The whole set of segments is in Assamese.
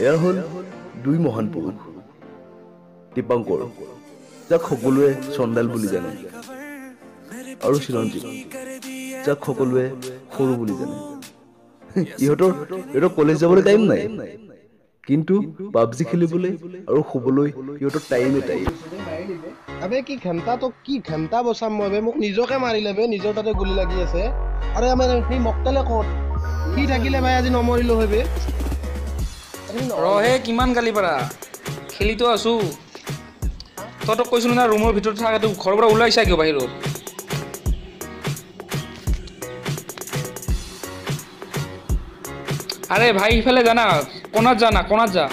এয়া হ'ল দুই মহান পুৰুষ, দীপাংকৰ, যাক সকলোৱে চন্দাল বুলি জানে, আৰু চিৰঞ্জীৱ, যাক সকলোৱে সৰু বুলি জানে। ইহঁতৰ কলেজ যাবলৈ টাইম নাই, কিন্তু পাবজি খেলিবলৈ আৰু শুবলৈ ইহঁতৰ টাইমে টাইম। আবে কি ঘণ্টা তো কি ঘণ্টা বচাম মই বে, মোক নিজকে মাৰিলে বে, নিজৰ তাতে গুলি লাগি আছে। আৰে আমাৰ সেই মকটেলে ক'ত সি থাকিলে ভাই আজি নমৰিলো হয় বে। ৰহে কিমান গালি পাৰা, খেলিতো আছো। তহঁতক কৈছিলো না ৰুমৰ ভিতৰত থাক, এইটো ঘৰৰ পৰা ওলাইছা কিয় বাহিৰত? আৰে ভাই ইফালে জানা, কোণাত যা না, কোণাত যা।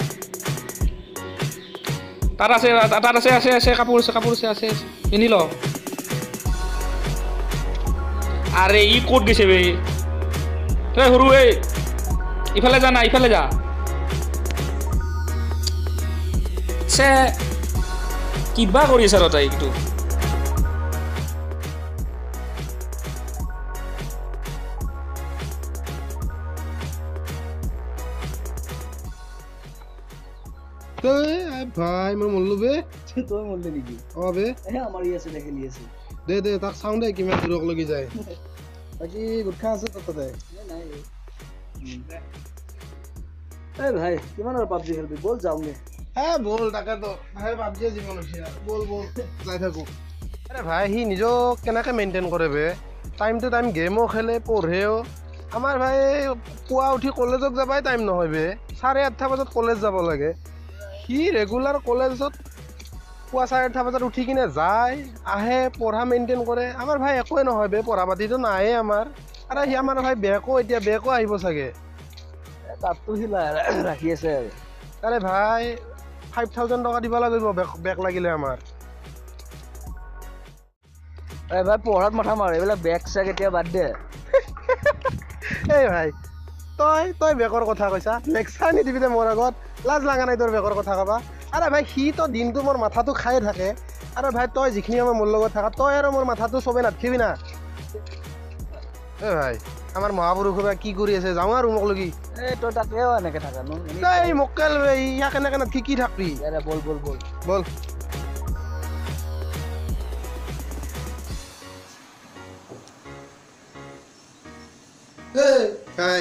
তাত আছে, তাত আছে, আছে আছে কাপোৰ আছে, কাপোৰ আছে, আছে পিন্ধি ল। আৰে ই ক'ত গৈছে বে? তই সৰু, এই ইফালে যা না, ইফালে যা। কিবা কৰি আছে তই এইটো। ভাই মই মৰলো বে। তই মৰলি নেকি? অ বে। এ আমাৰ ই আছে, খেলি আছে। দে দে তাক চাওঁ দে কিমান দূৰক লাগি যায়। বাকী গুটখা আছে তাতে? নাই। এই ভাই কিমান আৰু পাবজি খেলবি, বল যাওঁগে। হে বল, তাকেতো ভাই পাবজিয়ে জীৱন হৈছে আৰু। বল বল যাই থাকো। আৰে ভাই সি নিজক কেনেকৈ মেইনটেইন কৰে বে, টাইম টু টাইম গেমো খেলে, পঢ়েও। আমাৰ ভাই পুৱা উঠি কলেজত যাবাই টাইম নহয় বে, 8:30 বজাত কলেজ যাব লাগে। সি ৰেগুলাৰ কলেজত পুৱা 8:30 বজাত উঠি কিনে যায়, আহে, পঢ়া মেইনটেইন কৰে। আমাৰ ভাই একোৱে নহয় বে, পঢ়া পাতিটো নাহে আমাৰ। আৰে সি আমাৰ ভাই বেকো, এতিয়া বেকো আহিব চাগে। তাততো সি ৰাখি আছে আৰু। আৰে ভাই 5000 টকা দিব লাগিব বেক লাগিলে আমাৰ। আৰে ভাই পঢ়াত মাথা মাৰ, এইবিলাক বেক চেক এতিয়া বাদ দে। এই ভাই তই তই বেকৰ কথা কৈছা, লেকচাৰ নিদিবি দে মোৰ আগত, লাজ লগা নাই তোৰ বেকৰ কথা কবা। আৰে ভাই সি তো দিনটো মোৰ মাথাটো খায়ে থাকে। আৰে ভাই তই যিখিনি সময় মোৰ লগত থাকা, তই আৰু মোৰ মাথাটো চবে নাথকিবি না। এই ভাই আমাৰ মহাপুৰুষ কি কৰি আছে, যাওঁ আৰু মোক লগি। এই তই তাতেও এনেকে থাকা ন? এই মক্কেল ইয়াক এনেকে নাথকি কি থাকবি? বল বল বল বল।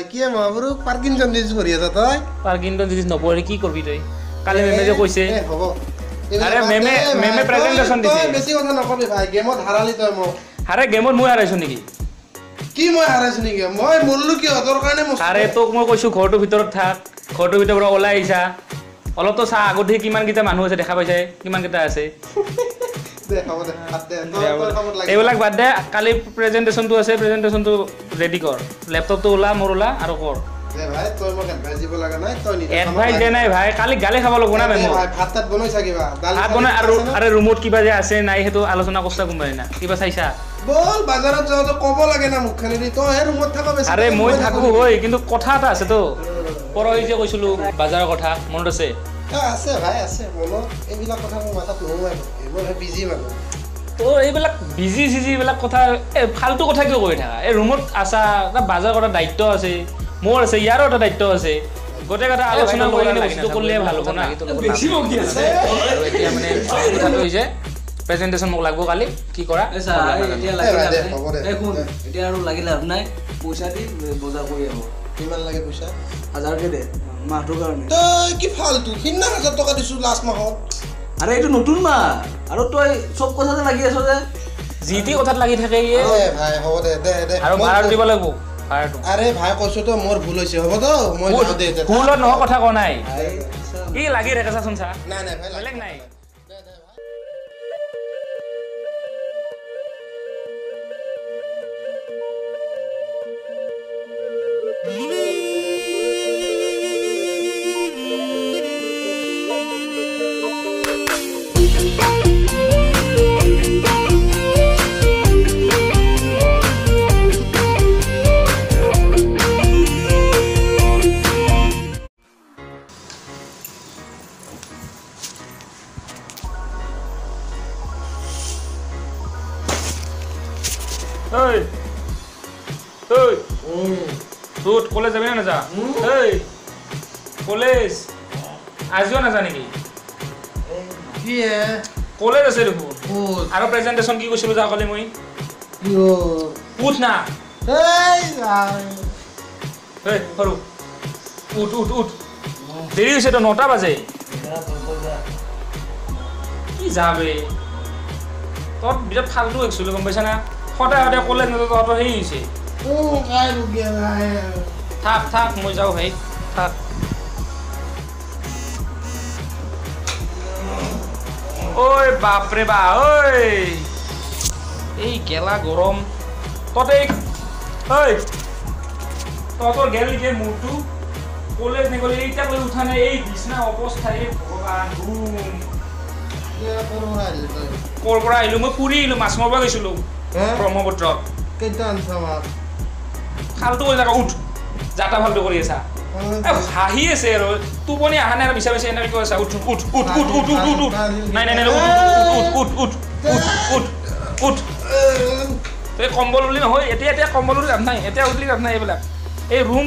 কি মহাপুৰুষ পাৰ্কিনছন ডিজিজ পঢ়ি আছা তই? পাৰ্কিনছন ডিজিজ নপঢ়ি কি কৰবি তই? কালি মেমে যে কৈছে। হ'ব। আৰে মেমে মেমে প্ৰেজেন্টেচন দিছে। তই বেছি কথা নকবি ভাই, গেমত হাৰালি তই মোক। আৰে গেমত মই হাৰাইছো নেকি? কি মই হাৰাইছো নেকি? মই মৰলো কিয় তোৰ কাৰণে? আৰে তোক মই কৈছো ঘৰটোৰ ভিতৰত থাক, ঘৰটোৰ ভিতৰৰ পৰা ওলাই আহিছা। অলপতো চা আগত দেখি কিমানকেইটা মানুহ আছে, দেখা পাইছে কিমানকেইটা আছে। এইবিলাক বাদ দে, কালি প্ৰেজেন্টেচনটো আছে, প্ৰেজেন্টেচনটো ৰেডি কৰ। লেপটপটো ওলা, মোৰ ওলা আৰু কৰ। এডভাইচ দে নাই ভাই, কালি গালি খাব লাগিব না মেমৰ। ভাত বনাই আৰু আৰে ৰুমত কিবা যে আছে নাই সেইটো আলোচনা কৰছা কোনোবাই না? কিবা চাইছা? বল বাজাৰত যাওঁতে ক'ব লাগে না মুখখনেদি, তই হে ৰুমত থাকা বেছি। আৰে মই থাকো হয়, কিন্তু কথা এটা আছে তো। পৰহি যে কৈছিলো বাজাৰৰ কথা, মনত আছে? আছে ভাই আছে মনত। এইবিলাক কথা মোৰ মাথাত নোসোমাই, মই বিজি মানুহ। তো এইবিলাক বিজি চিজি এইবিলাক কথা, এই ফাল্টু কথা কিয় কৈ থাকা? এই ৰুমত আছা, বাজাৰ কৰাৰ দায়িত্ব আছে, মোৰ আছে, ইয়াৰো এটা দায়িত্ব আছে। গোটেই কথা আলোচনা কৰি কিনে বস্তুটো কৰিলে ভাল হ'ব না। বেছি বকি আছে এতিয়া। মানে কথাটো হৈছে প্ৰেজেন্টেচন মোক লাগব কালি, কি কৰা? এতিয়া আৰু লাগি লাভ নাই, পইচা দি বজাৰ কৰি আহো। কিমান লাগে পইচা? 1000কে দে মাহটোৰ কাৰণে। তই কি ফাল্টু, সিদিনা 1000 টকা দিছো লাষ্ট মাহত। আৰে এইটো নতুন মাহ আৰু তই চব কথাতে লাগি আছ যে, যি টি কথাত লাগি থাকে। ভাই হ'ব দে দে দে, আৰু ভাড়া দিব লাগিব। আৰে ভাই কৈছো তো মোৰ ভুল হৈছে, হ'ব তো মই যাওঁ দে। ভুলত নহয় কথা কোৱা নাই, কি লাগি থাকে চাচোন চা। নাই নাই ভাই বেলেগ নাই। কলেজ যাবি না নাযা? এই কলেজ আজিও নাজা নেকি? কি কলেজ আছে দেখোন। আৰু প্ৰেজেণ্টেশ্যন কি কৈছিলো যা কলে মই? উঠ না। এই সৰু উঠ উঠ উঠ, দেৰি হৈছে তো, 9টা বাজে। কি যাবে তত বিৰাট ফাল্টু একচুৱেলি, গম পাইছা না? সদায় সদায় কলেজ নাযাওঁ, তহঁতৰ হেৰি হৈছে। থাক থাক, মই যাওঁ ভাই, থাক। ঐ বাপৰে বা, ঐ এই গেলা গৰম, ততে ঐ তহঁতৰ গেল নেকি মূৰটো? কলেজ নগ'লে এইটা কৰি উঠা নাই, এই বিছনা অৱস্থা, এই ভগৱান। ক'ৰ পৰা আহিলো মই? ফুৰি আহিলো, মাছ মাৰিব গৈছিলো ব্ৰহ্মপুত্ৰত। ফাল্টু কৰি থাকা, উঠ। যাতা ফাল্টু কৰি আছা, হাঁহি আছে আৰু টোপনি অহা নাই আৰু মিছা মিছা এনেকৈ কৈ আছা। উঠ উঠ উঠ উঠ উঠ উঠ উঠ উঠ, নাই নাই নাই, উঠ উঠ উঠ উঠ উঠ উঠ। তই কম্বল বুলি নহয়, এতিয়া এতিয়া কম্বল বুলি লাভ নাই, এতিয়া উঠলি লাভ নাই এইবিলাক। এই ৰুম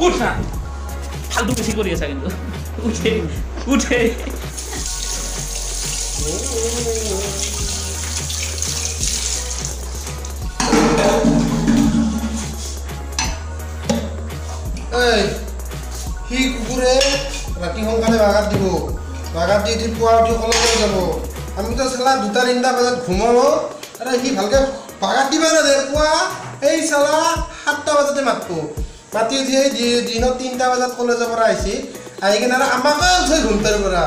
উঠ না, ফাল্টু বেছি কৰি আছা কিন্তু। উঠে উঠে। এই সি কুকুৰে ৰাতি সোনকালে বাগাত দিব, বাগাত দি উঠি পুৱা উঠি কলেজত যাব। আমিতো চালা 2টা 3টা বজাত ঘুমাব, আৰু সি ভালকৈ বাগাত দিব নাযায়। পুৱা এই চালা 7টা বজাতে মাতব, মাতি উঠি এই দিনত 3টা বজাত কলেজৰ পৰা আহিছে, আহি কিনে আৰু আমাকে উঠৈ ঘুমটাৰ পৰা।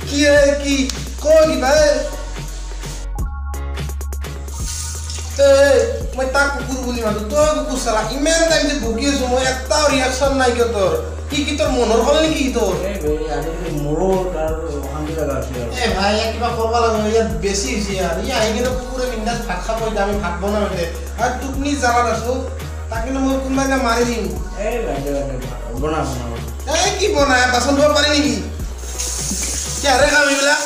কি কি ক কিবা? এই মই তাক কুকুৰ বুলি মাতো, তই কুকুৰ চালা। ইমান টাইম যে বকি আছো মই, এটাও ৰিয়েকশ্যন নাই কিয় তোৰ? কি কি তোৰ মনৰ হ'ল নেকি তোৰ? এ ভাই, ইয়াত কিবা কৰিব লাগিব, ইয়াত বেছি হৈছে আৰু। ই আহি কিনে কুকুৰে বিন্দাছ ভাত খাব, এতিয়া আমি ভাত বনাম এতিয়া। আৰু টোপনি জ্বালাত আছো, তাক কিন্তু মই কোনোবা দিনা মাৰি দিম। এই কি বনাই, বাচন ধুব পাৰি নেকি? কিহেৰে খাম এইবিলাক?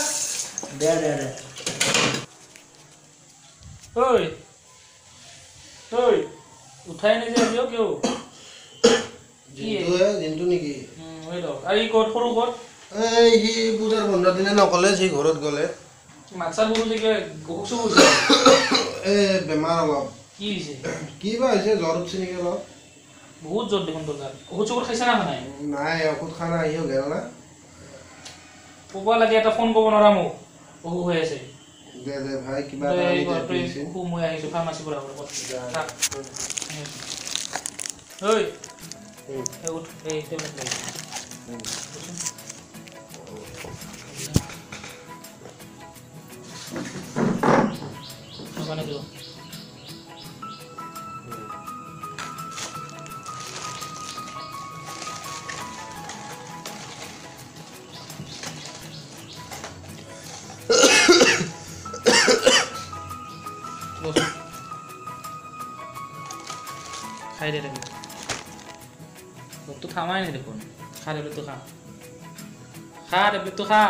দে দে দে। ঐ ঐ, উঠাই নাই যে আজিও কিয়? দিনটো নেকি? আৰু ই ক'ত, সৰু ক'ত? এই সি পূজাৰ বন্ধৰ দিনা নকলে, সি ঘৰত গ'লে। মাত চাত বলো যে কিবা অসুখ চসুখ হৈছে? এই বেমাৰ অলপ। কি হৈছে? কি বা হৈছে, জ্বৰ উঠছে নেকি অলপ। বহুত জ্বৰ দেখোন তোৰ গাত। ঔষধ চৌষধ খাইছা না নাই? নাই, ঔষধ খোৱা নাই, সিও গেল না। ক'ব লাগে, এটা ফোন কৰিব নোৱাৰা মোক, অসুখ হৈ আছে। দে দে ভাই, কিবা মই আহিছো ফাৰ্মাচীৰ পৰা। ঐ উঠ, এই টেবলেট লৈ। খাই দে টেবলেট। তোকতো থামাই নাই দেখোন। খা টেবলেটটো খা, খা টেবলেটটো খা।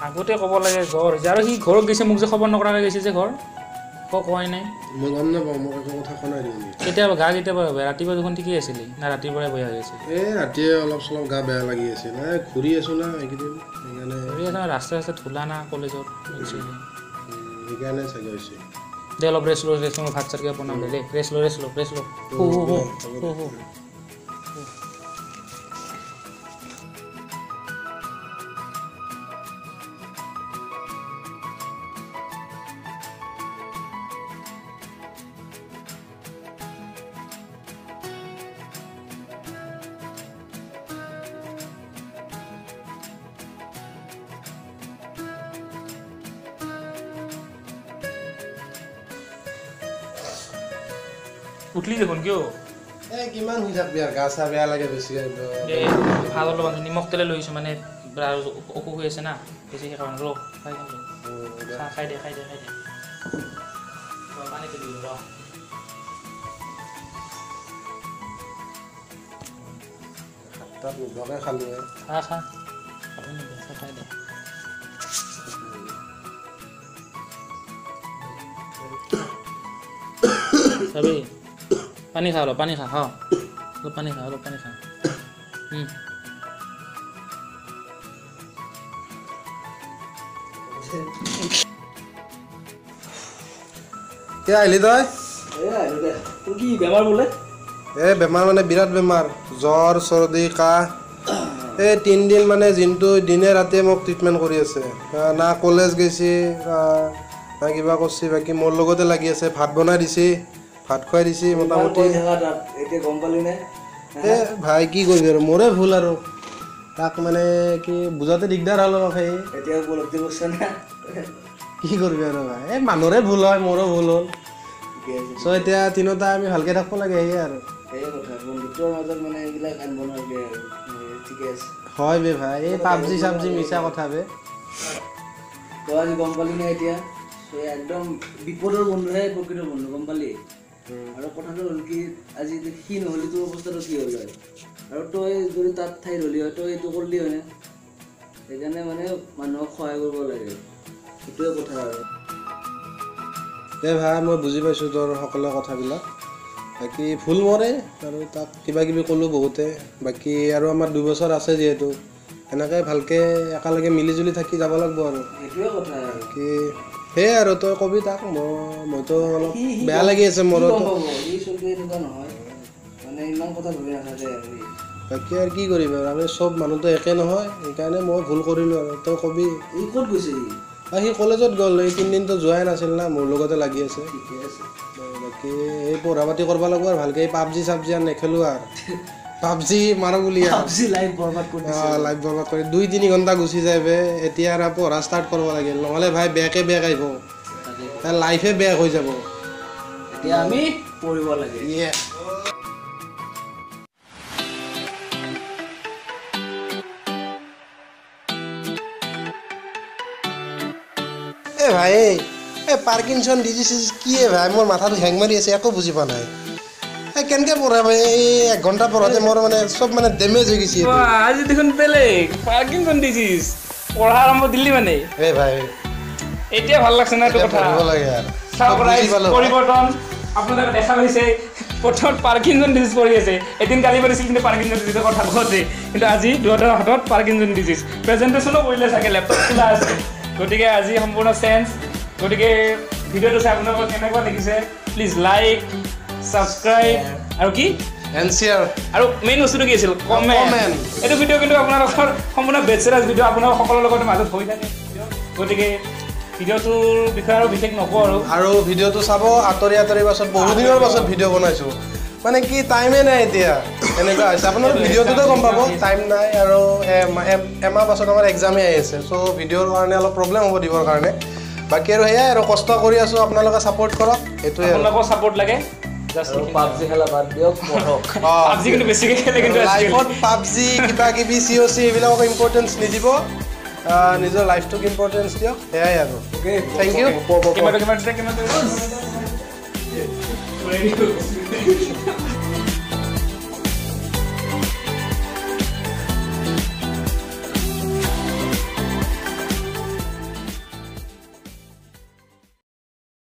আগতে ক'ব লাগে জ্বৰ হৈছে। আৰু সি ঘৰত গৈছে, মোক যে খবৰ নকৰাকৈ গৈছে যে ঘৰ, কোৱাই নাই। মই গম নাপাওঁ, মোক একো কথা কোৱা নাই দেখোন। কেতিয়াবা গা কেতিয়াবা বেয়া? ৰাতিপুৱা দেখোন ঠিকেই আছিলি না, ৰাতিপুৱাই বেয়া হৈ আছিল? এই ৰাতিয়ে অলপ চলপ গা বেয়া লাগি আছিল। এই ঘূৰি আছো না এইকেইদিন, সেইকাৰণে। ঘূৰি আছো না, ৰাস্তা ৰাস্তা ধূলা না কলেজত, সেইকাৰণে চাগে হৈছে। দে অলপ ৰেষ্ট ল, ৰেষ্ট ল, ভাত চাত কিবা বনাম দে, ৰেষ্ট ল, ৰেষ্ট ল, ৰেষ্ট ল। হু হু হু হু। উঠলি দেখোন কিয়? এই কিমান শুই থাকবি আৰু, গা চা বেয়া লাগে বেছি। ভাল অলপ নিমখ তেলে লৈ আহিছোঁ, মানে অসুখ হৈ আছে না বেছি, সেইকাৰণে। ৰ খাই খাই দে, খাই দে, খাই দে। পানী দিলোঁ ৰ। খালোঁ। খা খা, খাই দে। চাবি, পানী খা, অলপ পানী খা, হ, অলপ পানী খা, অলপ পানী খা। কিয় আহিলি তই? তোৰ কি বেমাৰ বোলে? এই বেমাৰ মানে বিৰাট বেমাৰ, জ্বৰ, চৰ্দি, কাহ। এই 3 দিন মানে দিনটো দিনে ৰাতিয়ে মোক ট্ৰিটমেণ্ট কৰি আছে। না কলেজ গৈছে, না কিবা কৰছি, বাকী মোৰ লগতে লাগি আছে। ভাত বনাই দিছে, ভাত খুৱাই দিছে মোটামুটি। এতিয়া গম পালি নে? এ ভাই, কি কৰিবি আৰু, মোৰে ভুল আৰু। তাক মানে কি বুজাতে দিগদাৰ হ'ল অলপ। সেই এতিয়া উপলব্ধি কৰছে না? কি কৰিবি আৰু ভাই, এই মানুহৰে ভুল হয়, মোৰো ভুল হ'ল। চ' এতিয়া তিনিওটা আমি ভালকে থাকিব লাগে, সেয়ে আৰু। সেয়ে কথা, বন্ধুত্বৰ মাজত মানে এইবিলাক আনিব নালাগে আৰু। ঠিকে আছে। হয় বে ভাই, এই পাবজি চাবজি মিছা কথা বে। তই আজি গম পালি নে এতিয়া? একদম বিপদৰ বন্ধুহে প্ৰকৃত বন্ধু, গম পালি? আৰু কথাটো হ'ল কি, আজি সি নহ'লে তোৰ অৱস্থাটো কি হ'ল হয়? আৰু তই যদি তাত ঠাইত হ'লি হয়, তই এইটো কৰিলি হয়নে? সেইকাৰণে মানে মানুহক সহায় কৰিব লাগে, সেইটোৱে কথা আৰু। দে ভাই, মই বুজি পাইছোঁ তোৰ সকলো কথাবিলাক। বাকী ভুল মোৰে আৰু, তাক কিবা কিবি ক'লোঁ বহুতে। বাকী আৰু আমাৰ 2 বছৰ আছে যিহেতু, সেনেকৈ ভালকৈ একেলগে মিলি জুলি থাকি যাব লাগিব আৰু। সেইটোৱে কথা আৰু। বাকী সেয়াই আৰু, তই কবি তাক। মইতো অলপ বেয়া লাগি আছে মোৰো। সি চলটো এনেকুৱা নহয়, মানে ইমান কথা ভাবি নাথাকে আৰু। বাকী আৰু কি কৰিবি আৰু, আমি চব মানুহটো একে নহয়, সেইকাৰণে মই ভুল কৰিলোঁ আৰু, তই কবি। সি ক'ত গৈছে? সি কলেজত গ'ল। এই 3 দিনতো যোৱাই নাছিল না, মোৰ লগতে লাগি আছে। ঠিকে আছে। বাকী এই পঢ়া পাতি কৰিব লাগিব আৰু ভালকে। এই পাবজি চাবজি আৰু নেখেলোঁ আৰু, পাবজি মাৰো বুলি পাবজি লাইফ বৰবাদ কৰি দিছে। লাইফ বৰবাদ কৰি 2-3 ঘণ্টা গুচি যায় বে। এতিয়া আৰু পঢ়া ষ্টাৰ্ট কৰিব লাগিল, নহ'লে ভাই বেয়াকে বেয়া আহিব, লাইফে বেয়া হৈ যাব। এতিয়া আমি পঢ়িব লাগে। ইয়ে। এ ভাই, এই পাৰ্কিনছন ডিজিজ কি ভাই? মোৰ মাথাটো হেং মাৰি আছে, একো বুজি পোৱা নাই। এই কেনেকৈ পঢ়া ভাই? এই এক ঘণ্টা পঢ়োঁতে মোৰ মানে চব মানে ডেমেজ হৈ গৈছে। আজি দেখোন বেলেগ, পাৰ্কিনছন ডিজিজ পঢ়া আৰম্ভ দিলি মানে। এই ভাই। এতিয়া ভাল লাগছে না এইটো কথা? পঢ়িব লাগে আৰু। চাওক ৰাইজ, পৰিৱৰ্তন আপোনালোকে দেখা পাইছে। প্ৰথমত পাৰ্কিনছন ডিজিজ পঢ়ি আছে, এদিন গালি পাৰিছিল কিন্তু পাৰ্কিনছন ডিজিজৰ কথা কওঁতে, কিন্তু আজি দুয়োটাৰ হাতত পাৰ্কিনছন ডিজিজ। প্ৰেজেণ্টেশ্যনো কৰিলে চাগে, লেপটপ খোলা আছে। গতিকে আজি সম্পূৰ্ণ চেঞ্জ। গতিকে ভিডিঅ'টো চাই আপোনালোকৰ কেনেকুৱা দেখিছে, প্লিজ লাইক, ছাবস্ক্ৰাইব আৰু কি? And share. আৰু মেইন বস্তুটো কি আছিল? কমেণ্ট। এইটো ভিডিঅ' কিন্তু আপোনালোকৰ সম্পূৰ্ণ বেচেৰাজ ভিডিঅ', আপোনালোকৰ সকলোৰ লগতে মাজত হৈ থাকে। গতিকে ভিডিঅ'টোৰ বিষয়ে আৰু বিশেষ নকওঁ আৰু। আৰু ভিডিঅ'টো চাব আঁতৰি আঁতৰি পাছত, বহুদিনৰ পাছত ভিডিঅ' বনাইছোঁ, মানে কি টাইমে নাই এতিয়া, এনেকুৱা হৈছে। আপোনালোক ভিডিঅ'টোতে গম পাব, টাইম নাই আৰু এমাহ পাছত আমাৰ এক্সামেই আহি আছে। চ' ভিডিঅ'ৰ কাৰণে অলপ প্ৰব্লেম হ'ব দিবৰ কাৰণে। বাকী আৰু সেয়াই আৰু, কষ্ট কৰি আছোঁ, আপোনালোকে ছাপৰ্ট কৰক, সেইটোৱে। আপোনালোকৰ ছাপৰ্ট লাগে। পাবজি খেলা বাদ দিয়ক, পঢ়ক। পাবজি কিন্তু বেছিকৈ খেলে কিন্তু। লাইফত পাবজি কিবা কিবি চি অ' চি এইবিলাকক ইম্পৰ্টেঞ্চ নিদিব, নিজৰ লাইফটোক ইম্পৰ্টেঞ্চ দিয়ক, সেয়াই আৰু। Thank U. কিমান কিমান কিমান?